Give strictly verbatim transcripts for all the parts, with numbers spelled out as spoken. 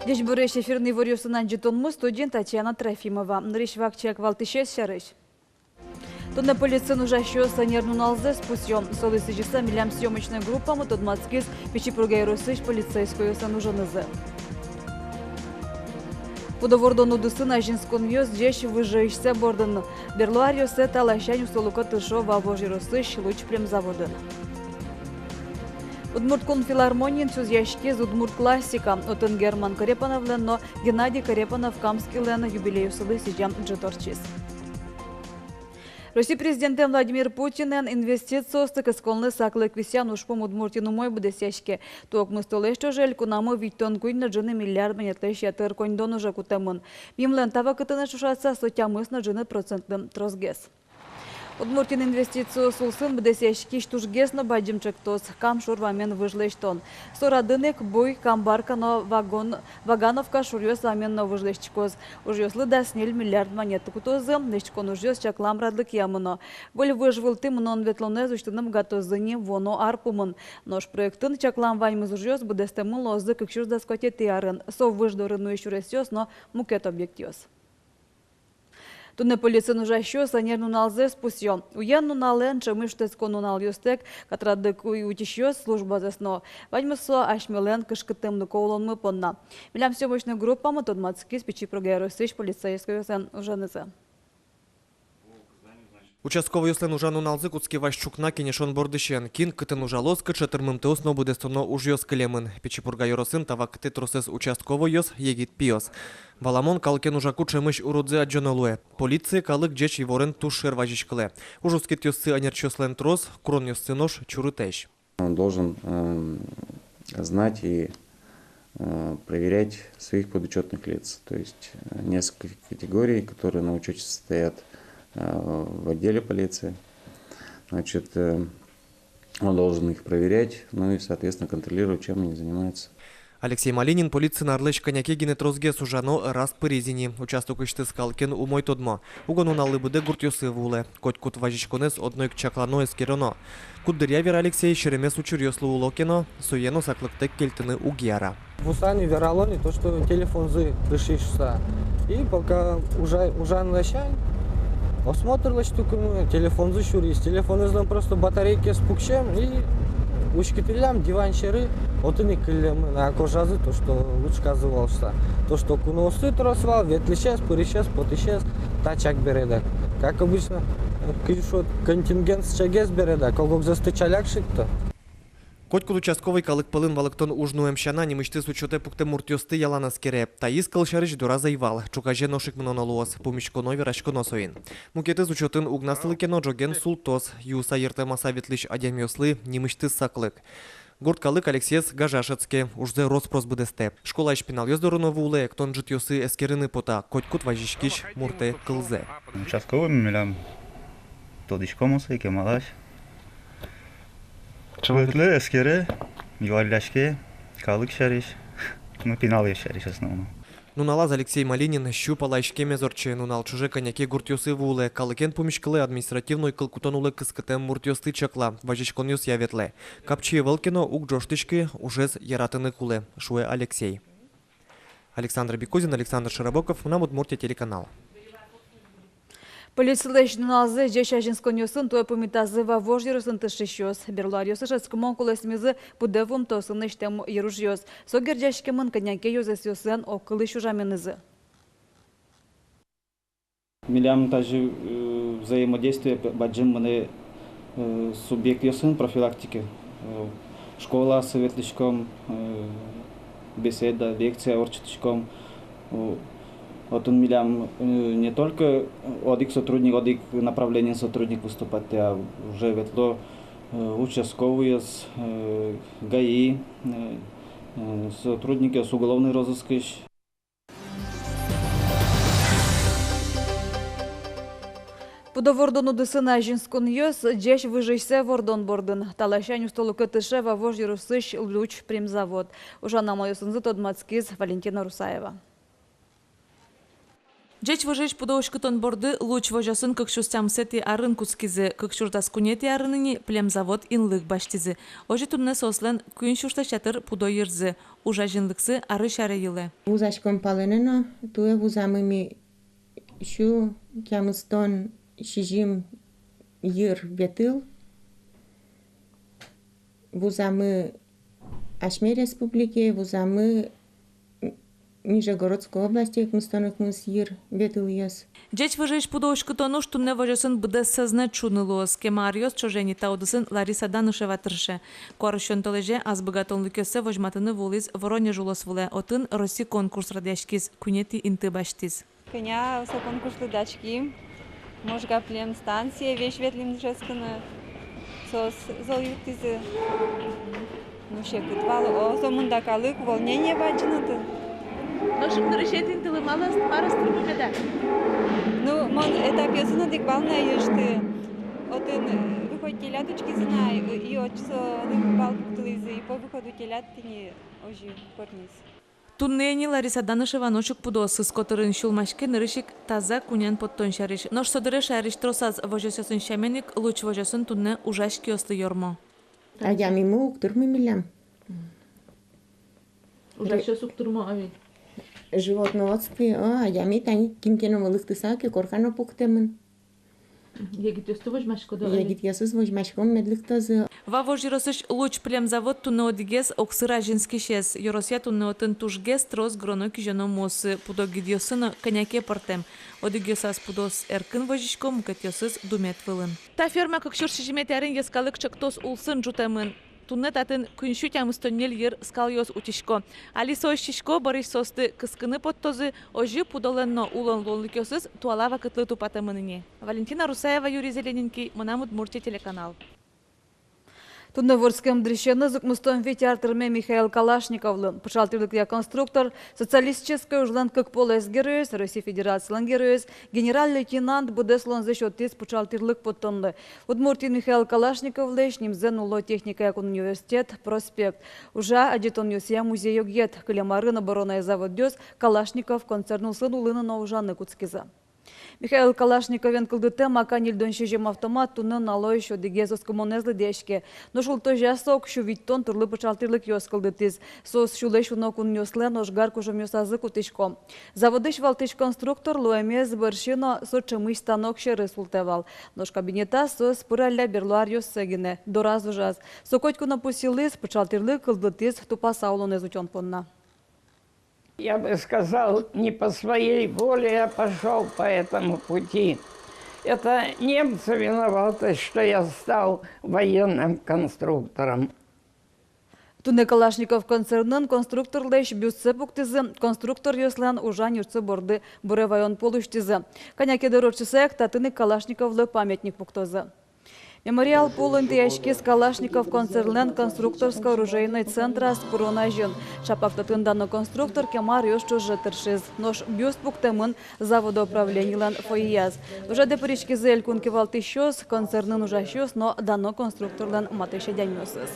Ӟечбуресь! Эфирын иворъёсын адӟытонмы, студиын Татьяна Трофимова. Нырысь вакчияк валтӥсез сярысь. Туннэ полициын ужасьёс ӧнер нуналзэс пусъё. Солы сӥзьыса милям съёмочной группамы тодматскиз Пичи Пурга ёросысь полицейскойёслэн уженызы. Пудо вордон удысын азинсконъёс ӟеч выжыысьсэ бордын. Берло аръёсы та ласянь усто луке тыршо Вавож ёросысь Луч премзаводын. Удмурт кун филармониын сузъяськиз удмурт классика. Отын Герман Корепановлэн но Геннадий Корепанов-Камскийлэн юбилейёссылы сӥзем ӝыт ортчиз. Россия президентэ Владимир Путинэн инвестициосты кысконлы саклык висъян ужпум Удмуртиын умой быдэсъяське. Туэ укмыс толэзь ӵоже элькунамы витьтон куинь но ӝыны миллиард манетлэсь ятыр коньдон уже кутэмын. Мимлэн та вакытэныз ӵошатыса, со тямыс но ӝыны процентлы тросгес. Удмуртиын инвестициос улсын быдэсъяськись тужгес но бадӟым ӵектос — Кам шур вамен выж лэсьтон. Со радын ик Буй, Камбарка но Вагон, Вагановка шуръёс вамен но выж лэсьтӥськоз. Ужъёслы дас ньыль миллиард манет кутозы. Лэсьтӥськон ужъёс чаклам радлыкъя мыно. Выль выж вылтӥ мынон-ветлонэз усьтыны быгатозы ни вуоно ар пумын. Нош проектын чаклам ваньмыз ужъёс быдэстэмын луозы кык сюрс дас куатетӥ арын. Со выж доры нуись сюресъёс но мукет объектъёс. Туннэ полициын ужасьёс ӧнер нуналзэс пусъё. Уен нуналэн ӵемысь шутэтскон нуналъёстэк катрадлык утисьёс службазэс нуо. Ваньмыз со асьмелэн кышкыттэмлыко улонмы понна. Милям съёмочной группамы тодматскиз Пичи Пурга ёросысь полицейскойёслэн уженызы. Участковойёслэн ужан нуналзы кутске вазь ӵукна кенешон бордысен. Кин кытын ужалоз, кыӵе тырмымтэос но быдэстоно ужъёс кылемын. Пичи Пурга ёросын та вакытэ тросэз участковойёс — егит пиос. Валамон, калыкен ужаку ӵемысь уродзэ адӟоно луэ. Полицие калык ӟеч иворен туж шер вазиськылэ. Уж оскытъёссы ӧнерчиослэн трос, куронъёссы нош чурытэсь. Он должен, эм, знать и, э, проверять своих подучётных лиц. То есть, э, несколько категорий, которые на учёте состоят, э, в отделе полиции. Значит, э, он должен их проверять, ну и, соответственно, контролировать, чем они занимаются. Алексей Малинин полициын арлэсь кӧня ке гинэ тросгес ужа, но ӧраз пыриз ини. Участокысьтыз калыкен умой тодмо. Уго нуналлы быдэ гуртъёсы вуылэ. Котькуд вазиськонэз одно ик чаклано, эскероно. Куддыръя, вера Алексей, серемес учыръёслы уло ке но, сое но саклыктэк кельтыны уг яра. Вуса ни, верало ни то, что телефонзы ышиз шуса. И пока ужа-, ужан ласянь, осмотр лэсьтыкумы, телефонзы сюриз. Телефонэзлэн просто батарейкаез пуксем и уськытӥллям диван сьӧры, отын ик кыллемын. А кожазы то, что лушказы вал шуса. То, что куноосты трос вал, ветлӥсез, пырисез, потӥсез, тачак бередак. Как обычно, кызьы шуод, контингент сыӵегес бередак, ог-огзэсты ӵаляк шедьто. Котькуд участковый калык пӧлын валэктон уж нуэм сяна, нимысьтыз учётэ пуктэм муртъёсты ялан эскере. Таиз, кылсярысь, дораз ӧй вал. Ӵуказе нош ик мыноно луоз, пумиськоно, вераськоно соин. Мукетыз учётын уг на сылы ке но, ӝоген султоз, юыса йыртэмаса ветлӥсь адямиослы нимысьтыз саклык. Гурт калык Алексеез гажа шӧдске, ужзэ рос-прос быдэстэ. Школаысь пиналъёс доры но вуылэ, эктон ӝытъёсы эскерыны пота котькуд вазиськись муртэ, кылзэ. Участковый милям, тодӥськом сое, кемалась. Ветлэ, эскере, юалляське калык сярысь, ну, пиналъёс сярысь в основном. Нуналаз Алексей Малинин сю пала иськемез ортче. Нунал ӵоже кӧня ке гуртъёсы вуылэ, калыкен пумиськылэ, административной кыл кутон улэ кыскытэм муртъёсты чакла, вазиськонъёсъя ветлэ. Капчи ӧвӧл ке но, уг ӝожтӥськы, ужез яратыны кулэ, шуэ Алексей. Александр Бекузин, Александр Широбоков, «Мынам Удмуртие» телеканал. Полицилэсь нуналзэ ӟеч азинсконъёсын туэ пумитазы Вавож ёросын тыршисьёс. Берло аръёсы шӧдскымон кулэсмизы быдэ вуымтэосын лэсьтэм йыружъёс. Со герӟаськемын кӧня ке ёзэсъёслэн огкылысь ужаменызы. Милям тазьы, э, взаимодействие б-, бадӟым мынэ, э, субъектъёсын профилактике. Э, школаосы ветлӥськом, э, беседа, лекция ортчытӥськом. Э, отын милям, э, не только одӥг сотрудник, одӥг направлениын сотрудник выступать, а уже ветло, э, участковыйёс, э, ГАИ, э, э, сотрудникъёс уголовный розыскысь. Пудо вордон удысын азинсконъёс ӟеч выжыысьсэ вордон бордын. Та ласянь усто луке тырше Вавож ёросысь Луч премзавод. Ужан амалъёсынызы тодматскиз Валентина Русаева. Ӟеч выжыысь пудо уськытон борды Луч возёсын кык сюрс тямысэтӥ арын кутскизы, кык сюрс дас куинетӥ арын ини племзавод инлык басьтӥзы. Озьы туннэ соослэн куинь сюрслэсь ятыр пудо йырзы, ужазинлыксы арысь аре йылэ. Вузаськом палэнэ но, туэ вузамы ми сю тямыстон сизьым йыр ветыл. Вузамы асьме республикае, вузамы Нижегородской области укмыстон укмыс йыр ветылъёс. Ӟеч выжыысь пудо уськытон уж туннэ возёсын быдэс сӧзнэт шуыны луоз. Кема аръёс ӵоже ини та удысын Лариса Данышева тырше. Куарусён толэзе ас быгатонлыкъёссэ возьматыны вуылӥз Воронеж улос вылэ, отын Росси конкурс радъяськиз, куинетӥ инты басьтӥз. Кӧня со конкурслы дасяським, Можга племстанцие весь ветлӥм дышетскыны, соос зол юрттӥзы. Ну, секыт вал, о, сомында калык, волнение бадӟым отын. Нош ик нырысетӥ интылы мар ӧз, мар ӧз тырмы меда? Ну, мон этапъёсын одӥг балл на ӧй ышты. Отын, э, выходителят учкизы на, и, и отчы солы балл пуктылӥзы, и по выходу телят тӥни озьы пӧрмиз. Туннэ ини Лариса Данышева нош ик пудоосыз котырын сюлмаське нырысь ик таза кунян поттон сярысь. Нош со дыре шаерысь тросаз возёсъёсын сямен ик Луч возёсын туннэ ужась киослы ёрмо. Адямимы уг тырмы милям. Ужасьёс уг тырмо, а ведь? Животноводствое, о, адями тани кин ке но лыктыса ке, корка но пуктэмын. Егитъёсты возьмаськоды, а ведь? Егитъёсыз возьмаськом, мед лыктозы. Вавож ёросысь Луч племзавод туннэ одӥгез огсыр азинскисез. Ёросъя туннэ отын тужгес трос гыроно-кизёно муоссы, пудо гидъёссы но кӧня ке пӧртэм. Одӥгъёсаз пудоос эркын возисько, мукетъёсыз думет вылын. Та ферма кык сюрс сизьыметӥ арын йӧскалык чектос улсын ӝутэмын. Туннэ татын куинь сю тямыстон ньыль йыр скалъёс утисько. Али соос сисько, бӧрысь соосты кыскыны поттозы, озьы пудолэн но улон луонлыкъёсыз туала вакытлы тупатэмын ини. Валентина Русаева, Юрий Зелененький, «Мынам Удмуртие» телеканал. Туннэ вордскем дырысеныз укмыстон вить ар тырме Михаил Калашниковлы. Пыӵал тӥрлыкъя конструктор, социалистической ужлэн кык полэс героез, Россия Федерацилэн героез, генерал-лейтенант быдэс улонзэ сётӥз пыӵал тӥрлык поттонлы. Удмуртиын Михаил Калашниковлэсь нимзэ нулло техникая кун университет проспект. Ужа адӟытонъёсъя музей-огъет, кылем арын оборонной заводъёс Калашников концерн улсын улыны но ужаны кутскизы. Михаил Калашниковен кылдытэм А К ньыльдон сизьым автомат туннэ нуналозь одӥгез оскымонэз лыдъяське. Нош улытозяз со ог сю витьтон тырлы пыӵал тӥрлыкъёс кылдытӥз. Соос сюлэсь уно кунъёслэн ожгар кужымъёсазы кутӥсько. Заводысь валтӥсь конструктор луэмез бӧрсьы но со ӵемысь станок сьӧры султэ вал. Нош кабинетаз соос пыралля берло аръёссэ гинэ, дораз ужаз. Со котьку но пусйылӥз, пыӵал тӥрлык кылдытӥз тупаса улонэз утён понна. Я бы сказал, не по своей воле я пошёл по этому пути. Это немцы виноваты, что я стал военным конструктором. Туннэ Калашников концернын конструкторлэсь бюстсэ пуктӥзы, конструкторъёслэн ужан юртсы борды буре ваён пол усьтӥзы. Кӧня ке дыр ортчыса ик татын ик Калашниковлы памятник пуктозы. Мемориал пол интыяськиз Калашников концернлэн конструкторско-оружейной центраз пырон азьын. Ӵапак татын дано конструктор кема аръёс ӵоже тыршиз. Нош бюст пуктэмын заводо управленилэн фойеяз. Ужрадэ пыриськизы элькун кивалтӥсьёс, концернын ужасьёс но дано конструкторлэн матысь адямиосыз.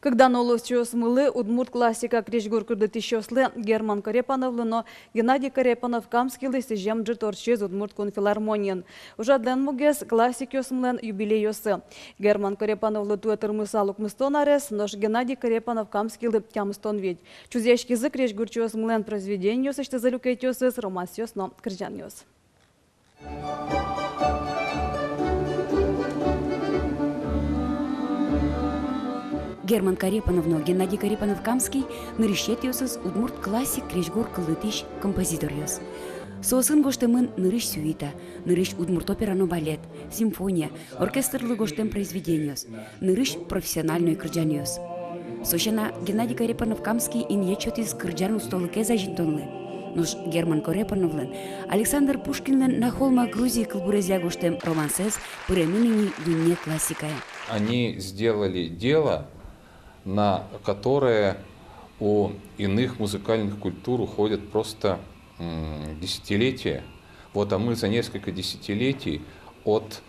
Кык дано улосчиосмылы, удмурт классика крезьгур кылдытӥсьёслы Герман Корепановлы но Геннадий Корепанов-Камскийлы сӥзем ӝыт ортчиз Удмурт кун филармониын. Ужрадлэн мугез классикъёсмылэн юбилейёссы. Герман Корепановлы туэ тырмысал укмыстон арес, нош Геннадий Корепанов-Камскийлы тямыстон вить. Чузъяськизы крезьгурчиосмылэн произведениосысьтызы люкетъёсыз, романсъёс но кырӟанъёс. Герман Корепанов но Геннадий Корепанов-Камский нырысетӥосыз удмурт классик крезьгур кылдытӥсь, композиторъёс. Соосын гожтэмын нырысь сюита, нырысь удмурт опера но балет, симфония, оркестрлы гожтэм произведениос, нырысь профессиональной кырӟанъёс. Со сяна, Геннадий Корепанов-Камский инъет сётӥз кырӟан устолыкез азинтонлы. Нош Герман Корепановлэн Александр Пушкинлэн «На холмах Грузии» кылбурезъя гожтэм романсэз пыремын ини дунне классикае. Они сделали дело, на которое у иных музыкальных культур уходят просто, м, десятилетия. Вот, а мы за несколько десятилетий от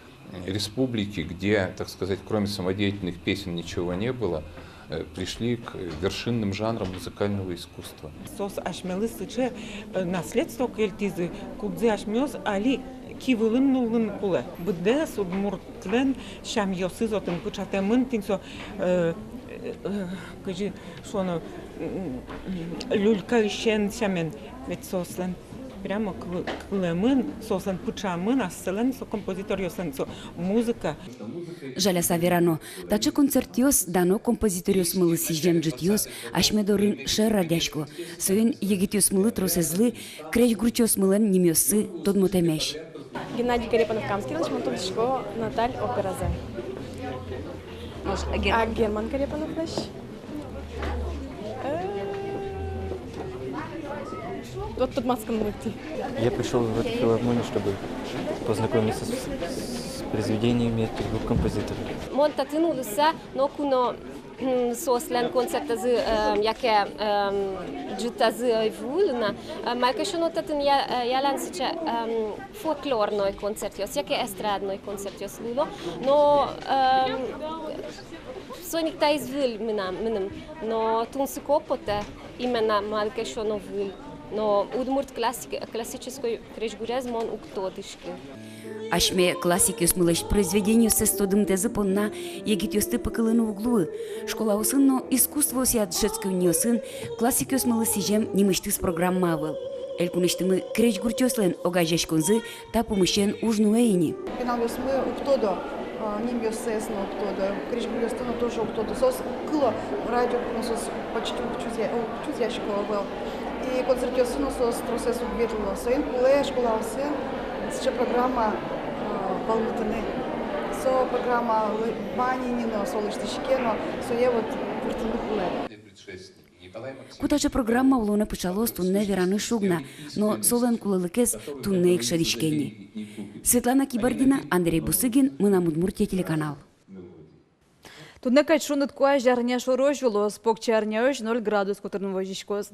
республики, где, так сказать, кроме самодеятельных песен ничего не было, Э, пришли к вершинным жанрам музыкального искусства. Соос асьмелы сыӵе, э, наследство кельтӥзы, кудзэ асьмеос али ки вылын нуллыны кулэ. Быдэс удмуртлэн сямъёсыз отын пыӵатэмын, тӥни со, э, э, э, кызьы шуоно, м, м, люлькаысен сямен, ведь соослэн прямо кыл-, кылэмын, соослэн пыӵамын, ассэлэн со композиторъёслэн со музыка. Жаляса верано, таӵе концертъёс дано композиторъёсмылы сӥзем ӝытъёс асьме дорын шер радъясько. Соин егитъёсмылы тросэзлы крезьгурчиосмылэн нимъёссы тодмотэмесь. Геннадий Корепанов-Камский мон тодӥсько «Наталь» операзэ. Может, а Герман? А Герман Корепановлэсь? Э, вот тут маскын мульти. Я пришёл в эту филармонию, чтобы познакомиться с, с произведениями этих двух композиторов. Мон татын улыса ноку но соослэн концертазы, эм, яке, эм, ӝытазы ӧй вуылы на, э, малы ке шуоно татын я-, э, ялан сыӵе, эм, фольклорной концертъёс, яке эстрадной концертъёс луыло. Но, эм, соин ик таиз выль мынам, мыным. Но тунсыко потэ, именно малы ке шуоно выль. Но удмурт классик-, классической крезьгурез мон уг тодӥськы. Асьме классикъёсмылэсь произведениоссэс тодымтэзы понна егитъёсты пыкылыны уг луы. Школаосын но искусствоосъя дышетсконниосын классикъёсмылы сӥзем нимысьтыз программа ӧвӧл. Элькунысьтымы крезьгурчиослэн огазеяськонзы та пумысен уж нуэ ини. Пиналъёсмы уг тодо, а, нимъёссэс но уг тодо, крезьгуръёсты но тоже уг тодо. Соос кыло радио, но соос почти уг чузъя-, уг чузъясько ӧвӧл. И концертъёсы но соос тросэз уг ветло. Соин кулэ школаосын сыӵе программа, а, вӧлмытыны. Со программа лы-, вань ини но, со лэсьтӥське но, сое вот пыртыны кулэ. Ку таӵе программа улонэ пыӵалоз, туннэ вераны шуг на, но солэн кулэлыкез туннэ ик шӧдӥське ни. Светлана Кибардина, Андрей Бусыгин, «Мынам Удмуртие» телеканал. Туннэ кадь шуныт куазь арня шорозь улоз, покчиарняозь ноль градус котырын возиськоз.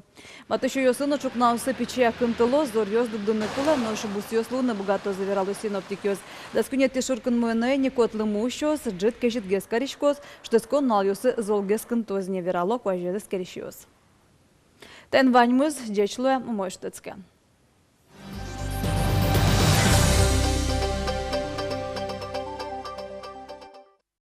Матысь уйёсын но ӵукнаосы пичи я кынтыло, зоръёс дугдыны кулэ, нош бусъёс луыны быгатозы, верало синоптикъёс. Дас куинетӥ шуркынмонэ ини кот лымы усёз, ӝыт кезьытгес кариськоз, шутэтскон нуналъёсы золгес кынтоз ни, верало куазез эскерисьёс. Таин ваньмыз, ӟеч луэ, умой шутэтске.